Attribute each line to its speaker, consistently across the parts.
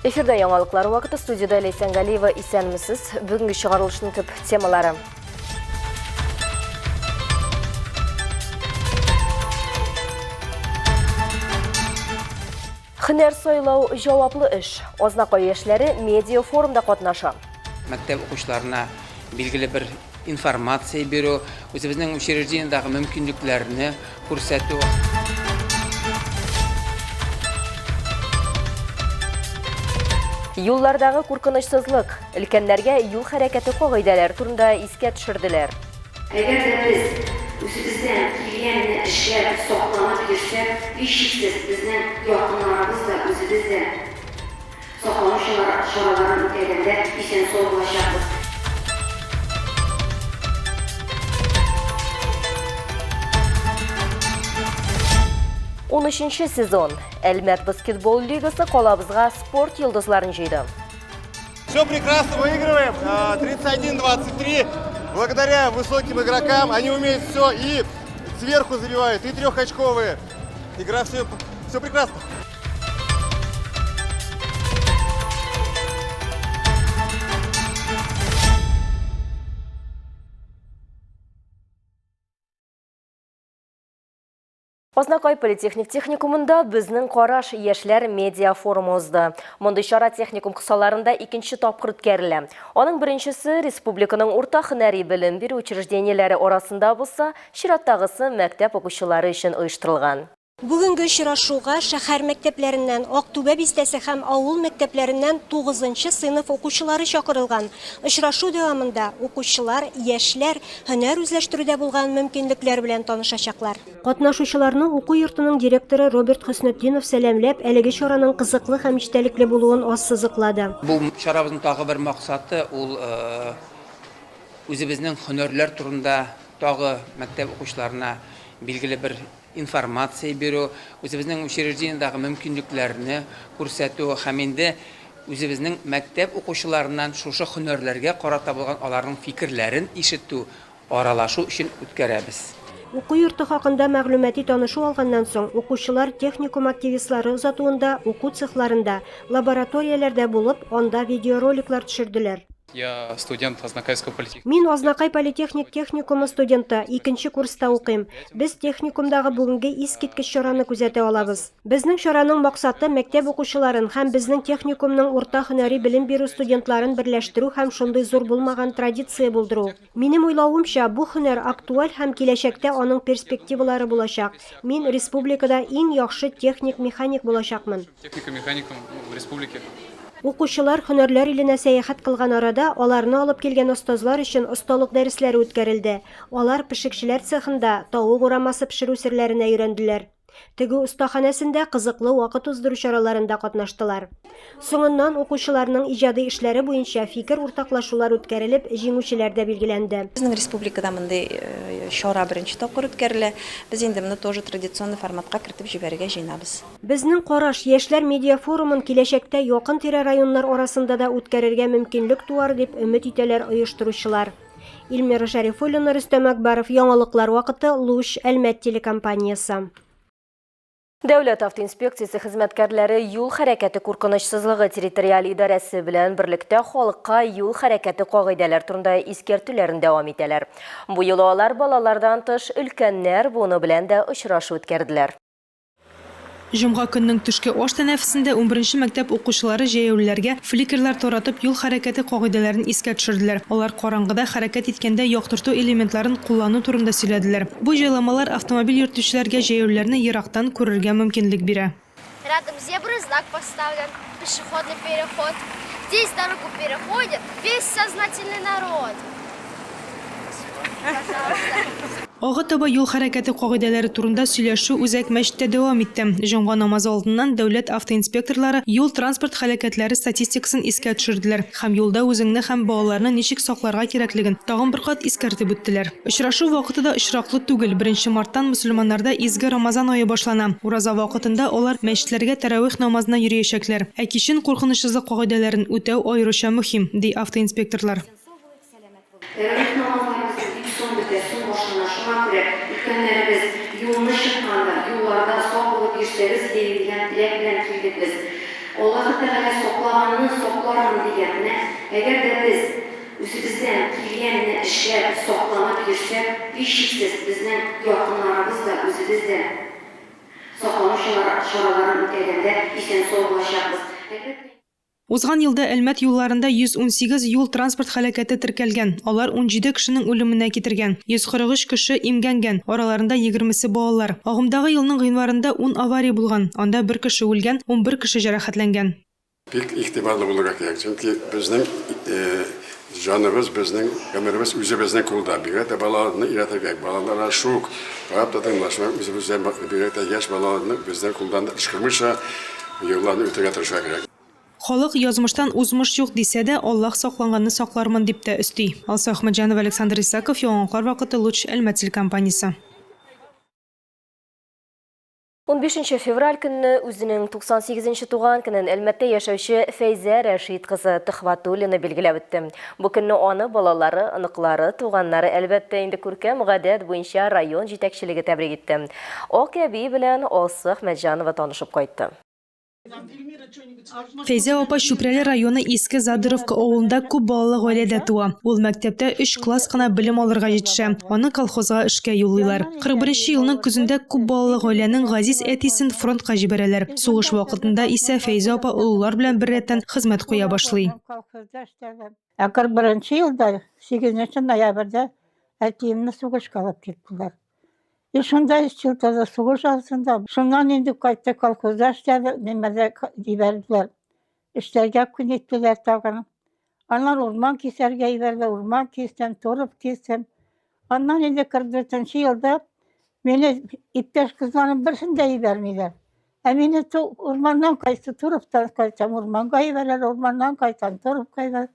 Speaker 1: Эфирда яңалыклар вакыты студияда Ләйсән Галиева исәнмесез. Бүгенге чыгарылышның төп темалары. Һөнәр сайлау җаваплы эш. Азнакай яшьләре медиа форумда катнаша.
Speaker 2: Мәктәп укучыларына билгеле бер информация бирү, үзебезнең учреждениедәге мөмкинлекләрне күрсәтү.
Speaker 1: Юллардагы куркынычсызлык, өлкәннәргә юл хәрәкәте кагыйдәләре турында искә төшерделәр.
Speaker 3: Әгәр дә без үзебездән килгәнне эшләп, сакланып йөрсәк, һичшиксез, безнең якыннарыбыз да, үзебез дә Саклану чараларын үтәгәндә исән-сау булачакбыз.
Speaker 1: Унөченче сезон. Әлмәт баскетбол лигасы калабызга спорт йолдызларын җыйды.
Speaker 4: Все прекрасно, выигрываем. 31-23. Благодаря высоким игрокам они умеют все и сверху забивают, и трехочковые. Игра все, все прекрасно.
Speaker 1: Азнакай политехник техникумында безнең караш яшьләр медиа форумы узды. Мондый чара техникум кысаларында икенче тапкыр үткәрелә. Аның беренчесе республиканың урта һөнәри белем бирү учреждениеләре арасында булса, чираттагысы мәктәп укучылары өчен оештырылган.
Speaker 5: Бүгенге очрашуга шәһәр мәктәпләреннән, Актүбә бистәсе һәм авыл мәктәпләреннән тугызынчы сыйныф укучылары чакырылган. Очрашу дәвамында укучылар, яшьләр һөнәр үзләштерүдә булган мөмкинлекләр белән танышачаклар. Катнашучыларны уку йортының директоры Роберт Хөснетдинов сәламләп, әлеге чараның кызыклы һәм эчтәлекле булуын ассызыклады.
Speaker 2: Бу чарабызның тагы бер максаты, ул үзебезнең һөнәрләр турында тагы мәктәп укучыларына билгеле бер информация бирү, үзебезнең учреждениедәге мөмкинлекләрне күрсәтү һәм инде үзебезнең мәктәп укучыларыннан шушы һөнәрләргә карата булган аларның фикерләрен ишетү, аралашу өчен үткәрәбез.
Speaker 5: Уку йорты хакында мәгълүмати танышу алганнан соң, укучылар техникум активистлары озатуында уку цехларында, лабораторияләрдә булып, анда видеороликлар төшерделәр.
Speaker 6: Я студент Азнакайского политехнического.
Speaker 5: Мин Азнакай политехник техникумы студенты, икенче курста укыйм. Без техникумдагы бүгенге искиткеч чараны күзәтә алабыз. Безнең чараның максаты, мәктәп укучыларын һәм безнең техникумның урта һөнәри белем бирү студентларын берләштерү һәм шундый зур булмаган традиция булдыру. Минем уйлавымча, бу һөнәр актуаль һәм киләчәктә аның перспективалары булачак. Мин республикада иң яхшы техник-механик булачакмын.
Speaker 6: Технико-механиком в республике.
Speaker 5: Укучылар һөнәрләр иленә сәяхәт кылган арада, аларны алып килгән остазлар өчен осталык дәресләре үткәрелде. Алар пешекчеләр цехында тавык урамасы пешерү серләренә өйрәнделәр. Тегү остаханәсендә кызыклы вакыт уздыру чараларында катнаштылар. Соңыннан укучыларның иҗади эшләре буенча фикер уртаклашулар үткәрелеп, җиңүчеләр дә билгеләнде.
Speaker 7: Безнең республикада мондый чара беренче тапкыр үткәрелә. Без инде моны тоже традиционный форматка кертеп җибәрергә җыенабыз.
Speaker 5: Безнең караш, яшьләр медиафорумын киләчәктә якын-тирә районнар арасында да үткәрергә мөмкинлек туар, дип өмет итәләр оештыручылар. Эльмира Шәрифуллина, Рөстәм Әкбаров, Яңалыклар вакыты, Луч, Әлмәт телекомпаниясе.
Speaker 1: Дәүләт автоинспекциясе хезмәткәрләре юл хәрәкәте куркынычсызлыгы территориаль идарәсе белән берлектә халыкка юл хәрәкәте кагыйдәләр турында искәртүләрен дәвам итәләр. Бу юлы алар балалардан тыш өлкәннәр буыны белән дә очрашу үткәрделәр.
Speaker 8: Җомга көннең төшке аш тәнәфесендә унберенче мәктәп укучылары җәяүлеләргә фликерлар таратып юл хәрәкәте кагыйдәләрен искә төшерделәр. Алар караңгыда хәрәкәт иткәндә яктырту элементларын куллану турында сөйләделәр. Бу җайламалар автомобиль йөртүчеләргә җәяүлеләрне ерактан күрергә мөмкинлек бирә.
Speaker 9: Рядом зебры знак поставлен, пешеходный переход. Здесь дорогу переходит весь сознательный народ. Пожалуйста.
Speaker 8: Алга таба юл хәрәкәте кагыйдәләре турында сөйләшү үзәк мәчеттә дәвам итте. Җомга намазы алдыннан дәүләт автоинспекторлары юл-транспорт һәлакәтләре статистикасын искә төшерделәр һәм юлда үзеңне һәм балаларны ничек сакларга кирәклеген тагын бер кат искәртеп үттеләр. Очрашу вакыты да очраклы түгел, беренче марттан мөселманнарда изге Рамазан ае башлана. Ураза вакытында алар мәчетләргә тәравих намазына йөриячәкләр. Ә кичен куркынычсызлык кагыйдәләрен үтәү аеруча мөһим, ди автоинспекторлар.
Speaker 3: Тәравих намазларыбыз бик соң бетә, соң башлана, шуңа күрә, өлкәннәребез, юлны чыкканда, юлларда сак булып йөрсәгез иде дигән теләк белән килдек без. Аллаһы Тәгалә саклаганны саклармын дигән. Менә әгәр дә без үзебездән килгәнне эшләп, сакланып йөрсәк, һичшиксез, безнең якыннарыбыз да, үзебез дә саклану чараларын үтәгәндә исән-сау булачакбыз. Әлбәттә.
Speaker 8: Узган елда Әлмәт юлларында 118 юл-транспорт һәлакәте теркәлгән, алар 17 кешенең үлеменә китергән, 143 кеше имгәнгән, араларында егермесе балалар. Агымдагы елның гыйнварында ун авария булган, анда бер кеше үлгән, 11 кеше җәрәхәтләнгән.
Speaker 10: Бик игътибарлы булырга кирәк, чөнки безнең җаныбыз, безнең гомеребез үзебезнең кулда. Бигрәк тә балаларны өйрәтергә кирәк. Балалар шук, карап та тормыйлар. Шуңа үзебездән, бигрәк тә яшь балаларны безнең кулдан ычкырмыйча, юлларны үтәргә тырышырга кирәк.
Speaker 8: Халык, язмыштан узмыш юк, дисә дә, Аллаһ сакланганны саклармын, дип тә өсти. Алсу Әхмәтҗанова, Александр Исаков, Яңалыклар вакыты, Луч, Әлмәт телекомпаниясе.
Speaker 1: Унбишенче февраль көнне үзенең 98 нче туган көнен Әлмәттә яшәүче Фәйзә Рәшит кызы Төхвәтуллина билгеләп үтте. Бу көнне аны балалары, оныклары, туганнары, әлбәттә инде күркәм гадәт буенча район җитәкчелеге тәбрик итте. Ак әби белән Алсу Әхмәтҗанова танышып кайтты.
Speaker 8: Фәйзә апа Чүпрәле районы Иске Задыровка авылында күп балалы гаиләдә туа. Ул мәктәптә өч класс кына белем алырга җитешә. Аны колхозга эшкә юллыйлар. 41 нче елның көзендә күп балалы гаиләнең газиз әтисен фронтка җибәрәләр. Сугыш вакытында исә Фәйзә апа олылар белән беррәттән хезмәт куя башлый.
Speaker 11: Ә 41 нче елда, 8 нче ноябрьдә әтиемне сугышка алып киттеләр. И шунда Чилтада сугыш астында, шуннан инде кайтты, колхозда эшләде, нимәдә җибәрделәр. Эшләргә күн иттеләр тагын. Аннан урман кисәргә җибәрделәр, урман кистем, торф кистем. Аннан инде 44 елда мине иптәш кызларым берсен дә җибәрмиләр. Ә мине урманнан кайтты, торфтан кайтсам, урманга җибәрәләр, урманнан кайтсам, торфка җибәрәләр.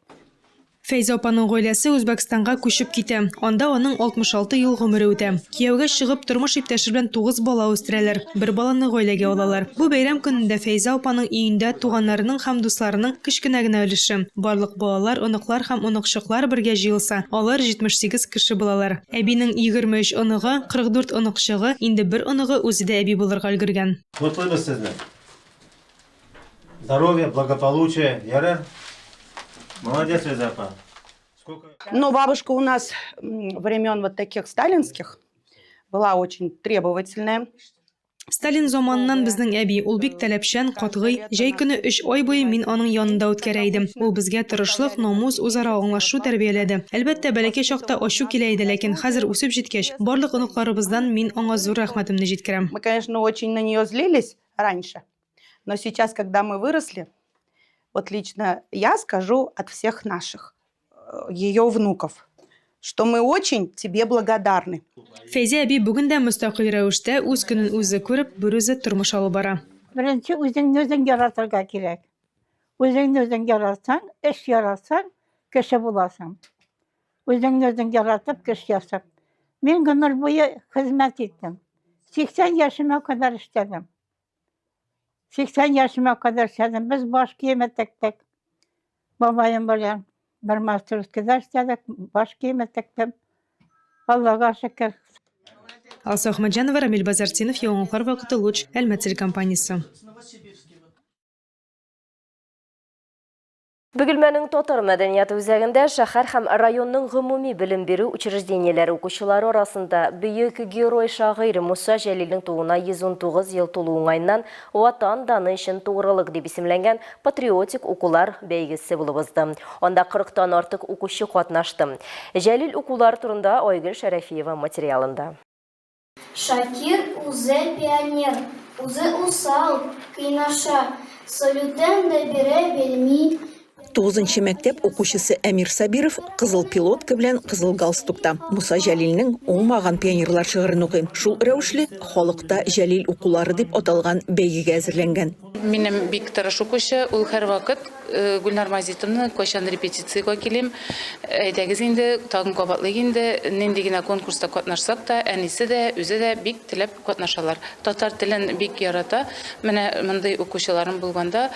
Speaker 8: Фәйзә апаның гаиләсе Үзбәкстанга күчеп китә. Анда аның 66 ел гомере үтә. Кияүгә чыгып, тормыш иптәше белән тугыз бала үстерәләр. Бер баланы гаиләгә алалар. Бу бәйрәм көнендә Фәйзә апаның өендә туганнарының һәм дусларының кечкенә генә өлеше. Барлык балалар, оныклар һәм оныкчыклар бергә җыелса, алар 78 кеше булалар. Әбинең 23 оныгы, 44 оныкчыгы, инде бер оныгы үзе дә әби булырга өлгергән.
Speaker 12: Котлыйбыз сезне! Здоровья, благополучия, ярар? Молодец, Лиза апа.
Speaker 13: Сколько... Но бабушка у нас времен вот таких сталинских была очень требовательная.
Speaker 8: Сталин заманыннан безнең әби, ул бик таләпчән, катгый. Җәй көне өч ай буе мин аның янында үткәрә идем. Ул безгә тырышлык, намус, үзара аңлашу тәрбияләде. Әлбәттә, бәләкәй чакта ачу килә иде, ләкин хәзер үсеп җиткәч, барлык оныкларыбыздан мин аңа зур рәхмәтемне җиткерәм.
Speaker 13: Мы, конечно, очень на нее злились раньше. Но сейчас, когда мы выросли, вот лично я скажу от всех наших, э, ее внуков, что мы очень тебе благодарны.
Speaker 8: Фәйзә әби бүген дә мөстәкыйль рәвештә үз көнен үзе күреп, берүзе тормыш алып бара.
Speaker 11: Беренче үзеңне үзең яратырга кирәк. Үзеңне үзең яратсаң, эш яратсаң, кеше буласың. Үзеңне үзең яратып, кеш ясап. Мин гомер буе хезмәт иттем. 80 яшемә кадәр эшләдем. 80 яшемә кадәр эшләдем. Без баш киеме тектек. Бабаем белән бер мастерскийда эшләдек, баш киеме тектем. Аллага шөкер.
Speaker 8: Алсу Әхмәтҗанова, Рамил Базартдинов, Яңалыклар вакыты, Луч, Әлмәт телекомпаниясе.
Speaker 1: Бөгелмәнең Татар мәдәнияте үзәгендә шәһәр һәм районның гомуми белем бирү учреждениеләре укучылары арасында бөек герой-шагыйрь Муса Җәлилнең тууына 119 ел тулу уңаеннан Ватан даны өчен тугрылык дип исемләнгән патриотик укулар бәйгесе булып узды. Анда 40 тан артык укучы катнашты. Җәлил укулары турында Айгөл Шәрәфиева материалында.
Speaker 9: Шакир үзе пионер, үзе усал, кыйнаша, салютын да бирә белми.
Speaker 14: Тугызынчы мәктәп укучысы Әмир Сабиров кызыл пилотка белән кызыл галстукта Муса Җәлилнең Уңмаган пионерлар шигырен укый. Шул рәвешле халыкта Җәлил укулары дип аталган бәйгегә әзерләнгән.
Speaker 15: Минем бик тырыш укучы, ул һәрвакыт Гөлнар Мазитовна, кайчан репетициягә килим, әйдәгез инде, тагын кабатлыйк инде, нинди генә конкурста катнашсак та, әнисе дә, үзе дә бик теләп катнашалар. Татар телен бик ярата. Менә мондый укучыларым булганда,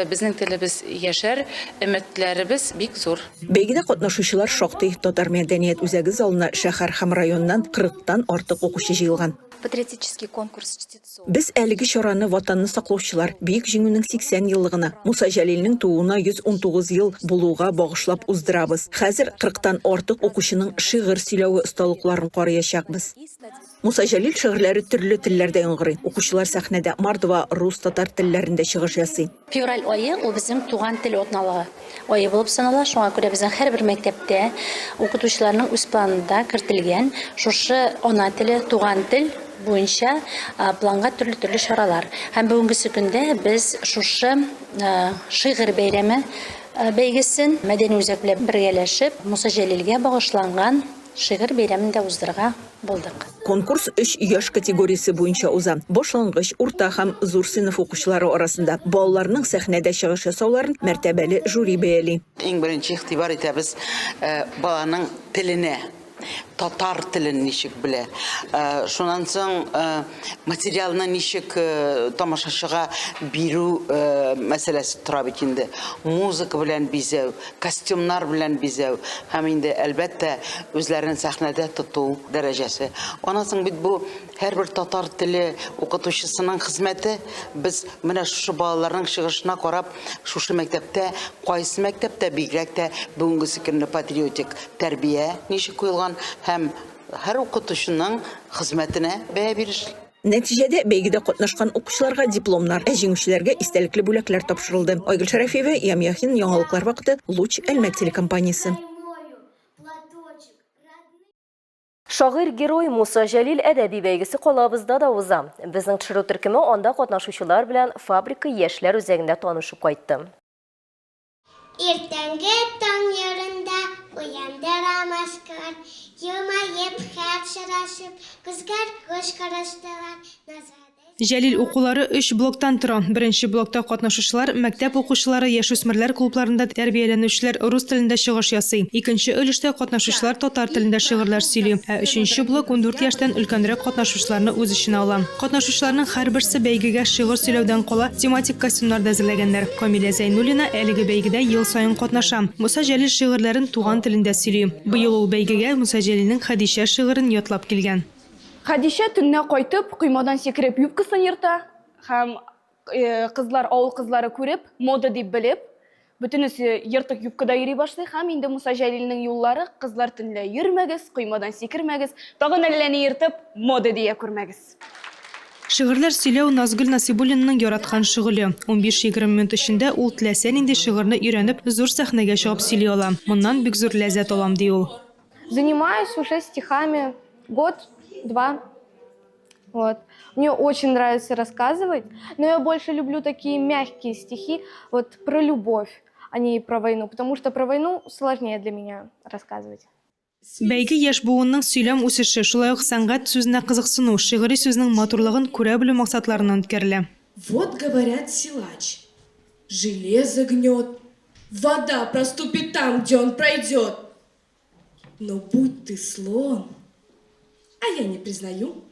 Speaker 15: безнең телебез яшәр. Өметләребез бик зур.
Speaker 14: Бәйгедә катнашучылар шактый. Татар мәдәният үзәге залына шәһәр һәм районнан кырыктан артык укучы җыелган.
Speaker 16: Патриотический конкурс чтецов.
Speaker 14: Без әлеге чараны Ватанны саклаучылар, Бөек Җиңүнең 80 еллыгына, Муса Җәлилнең тууына 119 ел булуга багышлап уздырабыз. Хәзер кырыктан артык укучының шигырь сөйләве осталыкларын карыячакбыз. Муса Җәлил шигырьләре төрле телләрдә яңгырый. Укучылар сәхнәдә мордва, рус, татар телләрендә чыгыш ясый.
Speaker 16: Февраль ае ул безнең туган тел атналыгы ае булып санала. Шуңа күрә безнең һәрбер мәктәптә укытучыларның үз планында кертелгән шушы ана теле, туган тел буенча планга төрле-төрле чаралар. Һәм бүгенгесе көндә без шушы шигырь бәйрәме бәйгесен мәдәни үзәк белән бергәләшеп Муса Җәлилгә багышланган Шигырь бәйрәмен дә уздырырга булдык.
Speaker 14: Конкурс өч яшь категориясе буенча уза, башлангыч, урта һәм зур сыйныф укучылары арасында. Балаларның сәхнәдә чыгыш ясауларын мәртәбәле жюри бәяли.
Speaker 17: Иң беренче игътибар итәбез баланың теленә, татар телен ничек белә. Шуннан соң материалны ничек тамашачыга бирү мәсьәләсе тора бит инде. Музыка белән бизәү, костюмнар белән бизәү һәм инде, әлбәттә, үзләрен сәхнәдә тоту дәрәҗәсе. Аннан соң бит бу һәрбер татар теле укытучысының хезмәте. Без менә шушы балаларның чыгышына карап, шушы мәктәптә, кайсы мәктәптә, бигрәк тә бүгенгесе көнне патриотик тәрбия ничек куелган һәм һәр укытучының хезмәтенә бәя биреш.
Speaker 14: Нәтиҗәдә, бәйгедә катнашкан укучыларга дипломнар, ә җиңүчеләргә истәлекле бүләкләр тапшырылды. Айгөл Шәрәфиева, Ям Яхин, Яңалыклар вакыты, Луч, Әлмәт телекомпаниясе.
Speaker 1: Шагыйрь-герой Муса Җәлил әдәби бәйгесе калабызда да уза. Безнең төшерү төркеме анда катнашучылар белән Фабрика яшьләр үзәгендә танышып кайтты.
Speaker 9: Иртәнге таң нурында уянды ромашкалар, Елмаеп һәр очрашып, күзгә-күз караштылар, Назлы
Speaker 8: Җәлил укулары өч блоктан тора. Беренче блокта катнашучылар, мәктәп укучылары, яшүсмерләр клубларында тәрбияләнүчеләр рус телендә чыгыш ясый. Икенче өлештә катнашучылар татар телендә шигырьләр сөйли. Ә өченче блок 14 яшьтән өлкәнрәк катнашучыларны үз эченә ала. Катнашучыларның һәрберсе бәйгегә шигырь сөйләүдән кала, тематик костюмнар да әзерләгәннәр. Камилә Зәйнуллина әлеге бәйгедә ел саен катнаша. Муса Җәлил шигырьләрен туган телендә сөйли. Быел ул бәйгегә Муса Җәлилнең Хәдичә шигырен ятлап килгән.
Speaker 18: Хәдичә төнлә кайтып, коймадан сикереп юбкасын ерта һәм кызлар, авыл кызлары күреп, мода дип белеп, Бөтенесе ертык юбкада йөри башлый һәм инде Муса Җәлилнең юллары, Кызлар төнлә йөрмәгез, коймадан сикермәгез, тагын әллә ни ертып, мода дия күрмәгез.
Speaker 8: Шигырьләр сөйләү Назгөл Насыйбуллинаның яраткан шөгыле. Унбиш-егерме минут эчендә ул теләсә нинди шигырьне өйрәнеп, зур сәхнәгә чыгып сөйли ала. Моннан бик зур ләззәт алам, ди ул.
Speaker 18: Занимаюсь уже стихами год, два. Вот. Мне очень нравится рассказывать, но я больше люблю такие мягкие стихи, вот про любовь, а не про войну, потому что про войну сложнее для меня рассказывать.
Speaker 8: Бәйге яшь буынның сөйләм үсеше, шулай ук сәнгать сүзенә кызыксыну, шигъри сүзнең матурлыгын күрә белү максатларыннан үткәрелә.
Speaker 19: Вот, говорят, силач, железо гнет, вода проступит там, где он пройдет. Но будь ты слон, а я не признаю.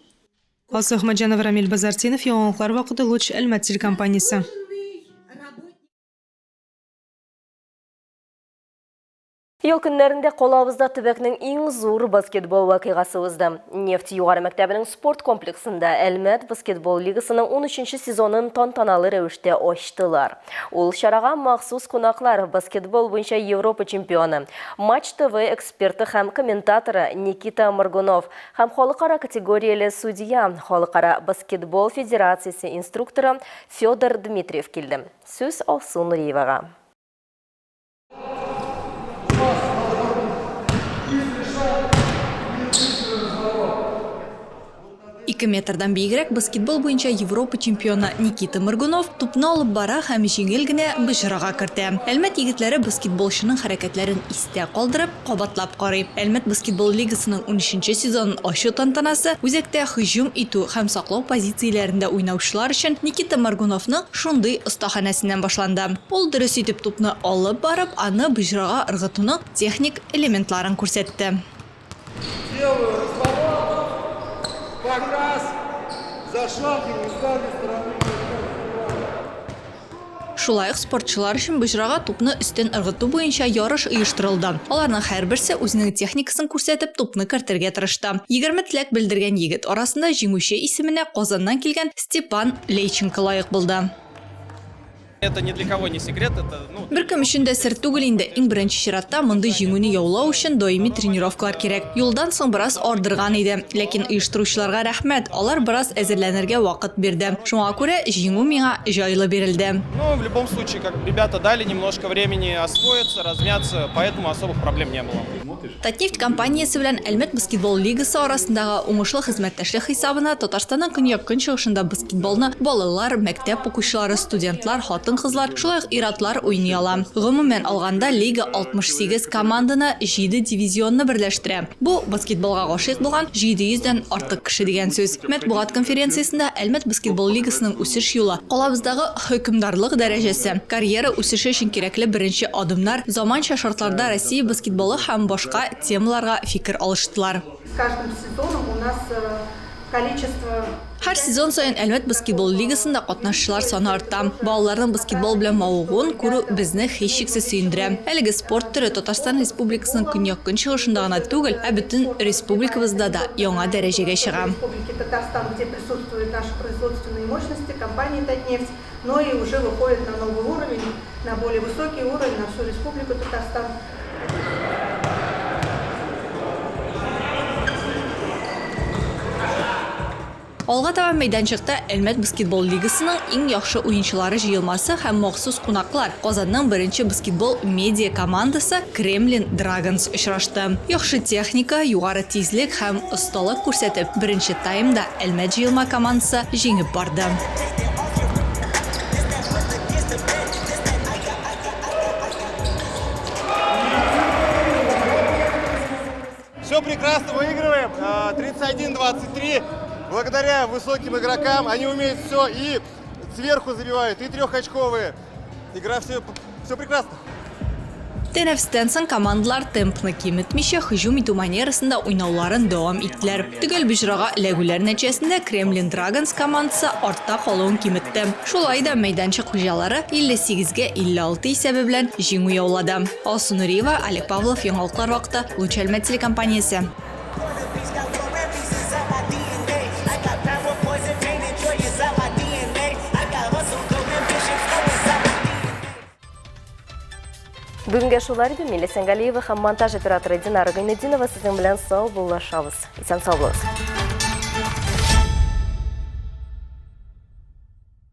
Speaker 8: Алсу Әхмәтҗанова, Рамил Базартдинов, Яңалыклар вакыты, Луч, Әлмәт телекомпаниясе.
Speaker 1: Ял көннәрендә калабызда төбәкнең иң зур баскетбол вакыйгасы узды. Нефть югары мәктәбенең спорт комплексында Әлмәт баскетбол лигасының 13 сезонын тантаналы рәвештә ачтылар. Ул чарага махсус кунаклар, баскетбол буенча Европа чемпионы, Матч ТВ эксперты һәм комментаторы Никита Моргунов һәм халыкара категорияле судья, Халыкара баскетбол федерациясе инструкторы Федор Дмитриев килде. Сүз Алсу Нуриевага.
Speaker 20: Ике метрдан биегрәк баскетбол буенча Европа чемпионы Никита Моргунов тупны алып бара һәм җиңел генә боҗрага кертә. Әлмәт егетләре баскетболчының хәрәкәтләрен истә калдырып, кабатлап карый. Әлмәт баскетбол лигасының унөченче сезонын ачу тантанасы үзәктә һөҗүм итү һәм саклау позицияләрендә уйнаучылар өчен Никита Моргуновның шундый остаханәсеннән башланды. Ул дөрес итеп тупны алып барып, аны боҗрага ыргытуның техник элементларын күрсәтте.
Speaker 21: Делаю разворот, показ, зашагиваю с дальней стороны.
Speaker 20: Шулай ук спортчылар өчен боҗрага тупны өстән ыргыту буенча ярыш оештырылды. Аларның һәрберсе үзенең техникасын күрсәтеп тупны кертергә тырышты. 20 теләк белдергән егет арасында җиңүче исеменә Казаннан килгән Степан Лейченко лаек булды.
Speaker 6: Это ни для кого не секрет, это, ну...
Speaker 20: Беркем өчен дә сер түгел инде, иң беренче чиратта мондый җиңүне яулау өчен даими тренировкалар кирәк. Юлдан соң бераз ардырган иде. Ләкин оештыручыларга рәхмәт, алар бераз әзерләнергә вакыт бирде. Шуңа күрә җиңү миңа җайлы бирелде.
Speaker 6: Ну, в любом случае, как ребята дали немножко времени освоиться, размяться, поэтому особых проблем не было.
Speaker 20: Татнефть компаниясе белән Әлмәт баскетбол лигасы арасындагы уңышлы хезмәттәшлек хисабына Татарстанның көньяк-көнчыгышында баскетболны балалар, мәктәп укучылары, студентлар, хатын-кызлар, шулай ук ир-атлар уйный ала. Гомумән алганда, лига 68 команданы, җиде дивизионны берләштерә. Бу, баскетболга гашыйк булган 700 дән артык кеше дигән сүз. Матбугат конференциясендә Әлмәт баскетбол лигасының үсеш юлы, калабыздагы хөкемдарлык дәрәҗәсе, карьера үсеше өчен кирәкле беренче адымнар, заманча шартларда Россия баскетболы һәм башка темаларга фикер алыштылар.
Speaker 4: С каждым сезоном у нас количество.
Speaker 20: Һәр сезон саен Әлмәт баскетбол лигасында катнашучылар саны арта. Балаларның баскетбол белән мавыгуын күрү безне һичшиксез сөендерә. Әлеге спорт төре Татарстан Республикасының көньяк-көнчыгышында гына түгел, ә бөтен республикабызда да яңа дәрәҗәгә чыга.
Speaker 4: Республики Татарстан, где присутствуют наши производственные мощности компании Татнефть, но и уже выходит на новый уровень, на более высокий уровень, на всю Республику Татарстан.
Speaker 20: Алга таба мәйданчыкта Әлмәт баскетбол лигасының иң яхшы уенчылары җыелмасы һәм махсус кунаклар, Казанның беренче баскетбол медиа командасы Кремлин Драгонс очрашты. Яхшы техника, югары тизлек һәм осталык күрсәтеп, беренче таймда Әлмәт җыелма командасы җиңеп барды.
Speaker 22: Все прекрасно, выигрываем. 31-23. Благодаря высоким игрокам они умеют все и сверху забивают, и трехочковые. Игра все, все прекрасно.
Speaker 20: Тәнәфестән соң командалар темпны киметмичә һөҗүм итү манерасында уйнауларын дәвам иттеләр. Төгәл боҗрага эләгүләр нәтиҗәсендә Кремлин Драгонс командасы артта калуын киметте. Шулай да мәйданчык хуҗалары 58 гә 56 исәбе белән җиңү яулады. Алсу Нуриева, Олег Павлов, Яңалыклар вакыты, Луч Әлмәт телекомпаниясе.
Speaker 1: Бүгенгә шулар иде. Милли Сәнгалиева һәм монтаж операторы Динара Гайнетдинова сезнең белән саубуллашабыз. Исән сау булыгыз.